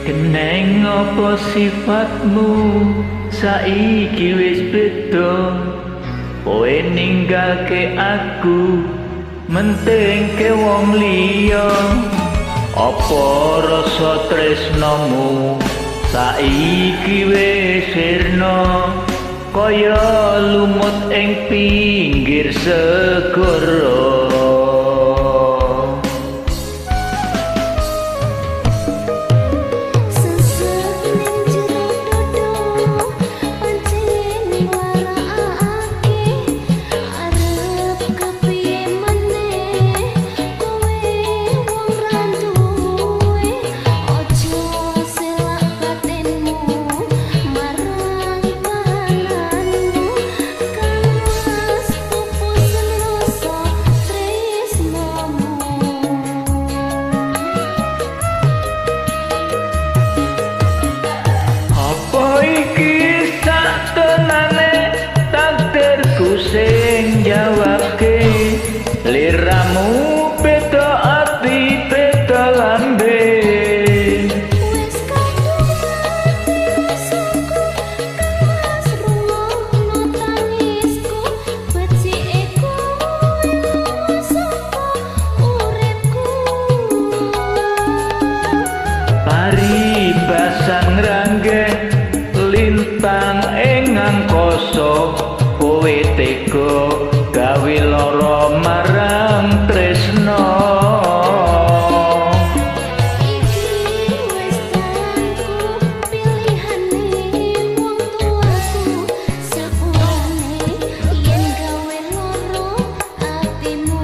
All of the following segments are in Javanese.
Keneng apa sifatmu saiki wis beda, kowe ninggalke aku mentingke wong liya. Apa rasa tresnomu saiki wis sirna, kaya lumut ing pinggir segara. Sing jawabke liramu beda ati beda lambe. Wis kadung ati rasaku kawas rungokno tangisku, becike kowe saka uripku. Paribasan ngrangge lintang ing angkasa, kowe tega gawe lara marang tresna. Iki wis dalanku pilihane wong tuaku, sepurane yen gawe lara atimu.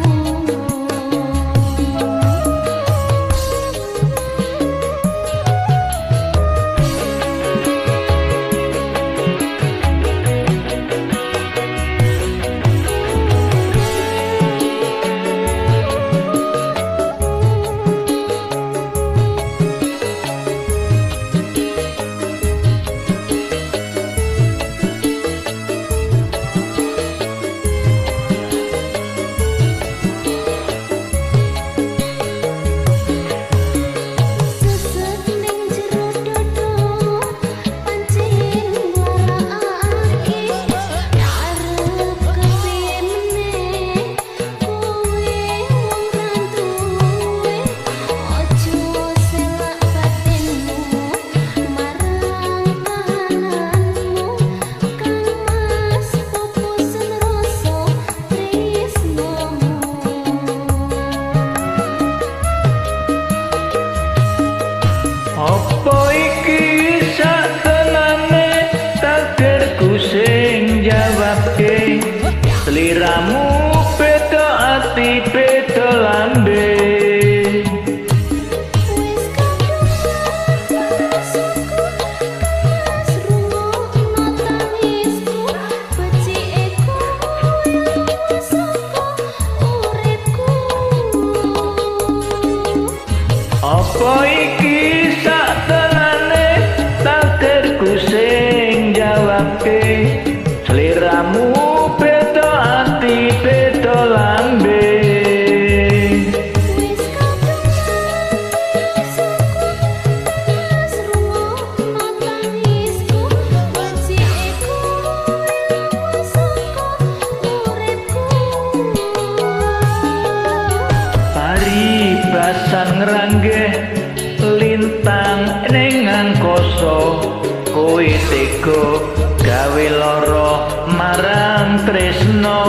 Sesek ning jero dodo pancen nglarakake, arep kepiye meneh kowe wong ra duwe. Aja selak batinmu marang kahananmu, kang mas pupusen rasa tresnomu. Apa iki satenane takdirku sing jawabke, sliramu beda ati beda lambe. Wis kadung ati rasaku kawas rungokno tangisku, becike kowe saka uripku. Apa iki satenane takdirku sing jawabke, sliramu beda ati beda lambe. Wis kadung ati rasaku kawas rungokno tangisku, becike kowe saka uripku. Paribasan ngrangge lintang ning angkasa, kowe tega gawe lara marang tresna.